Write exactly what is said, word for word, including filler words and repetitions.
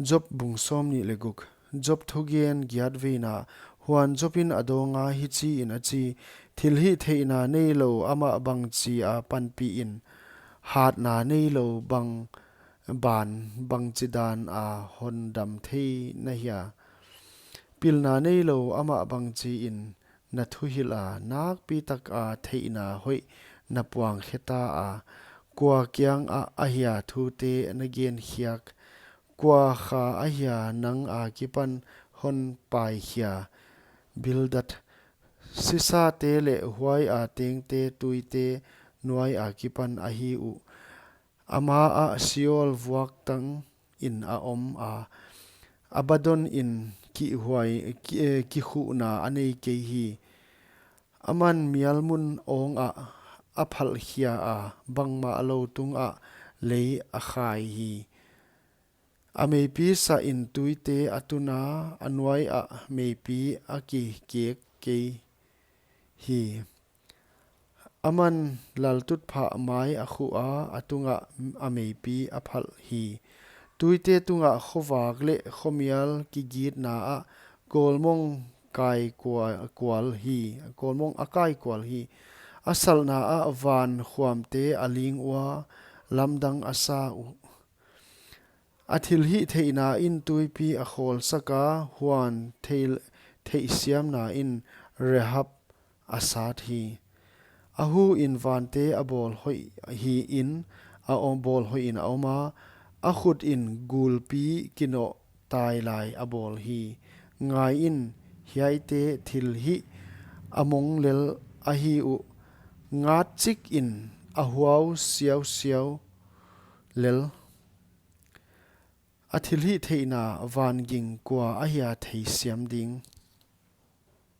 Job bung sawmnih leh guk. Job thugen giat veina. Huan Jobin a dawnga hichiin a chi: Thilhihtheihna neilou amah bangchia panpihin, hatna neilou bang ban bangchidana hondam thei na hia? Pilna neilou amah bangchiin na thuhilha, nakpitaka theihna hoih na puang kheta a? Kua kiangah ahia thute na gen khiak? Kua kha ahia nang akipan hon paikhia? Bildad, sisate leh huaia tengte tuite nuaia kipan ahi uh. Ama ah Sheol vuaktangin a om a, Abadonin kihhuai, ki, eh, kikhuhna a nei kei hi. Aman mialmun awngah a phalhkhia a, bangmahlou tungah lei a khai hi. A meipi sahin tuite a tuna, a nuaiah meipi a kikek kei hi. Aman laltutphah mai a khuh a, a tungah a meipi a phalh hi. Tuite tungah khovak leh khomial kigitna ah kawlmong kai kua-, kual hi, kawlmong a kai kual hi. A salhna ah van khuamte a ling ua, lamdang a sa uh. A thilhihtheihnain tuipi a khawlsaka, huan thei-, theihsiamnain Rahab a sat hi. A huin vante a bawl hoih hiin a om, bawl hoihin a om a, a khutin gulpi kinoh tailai a bawl hi. Ngaiin, hiaite thilhih a mong lel ahi uh, ngat chikin a huau siausiau lel. A thilhihtheihna vanging kua ahia theisiam ding?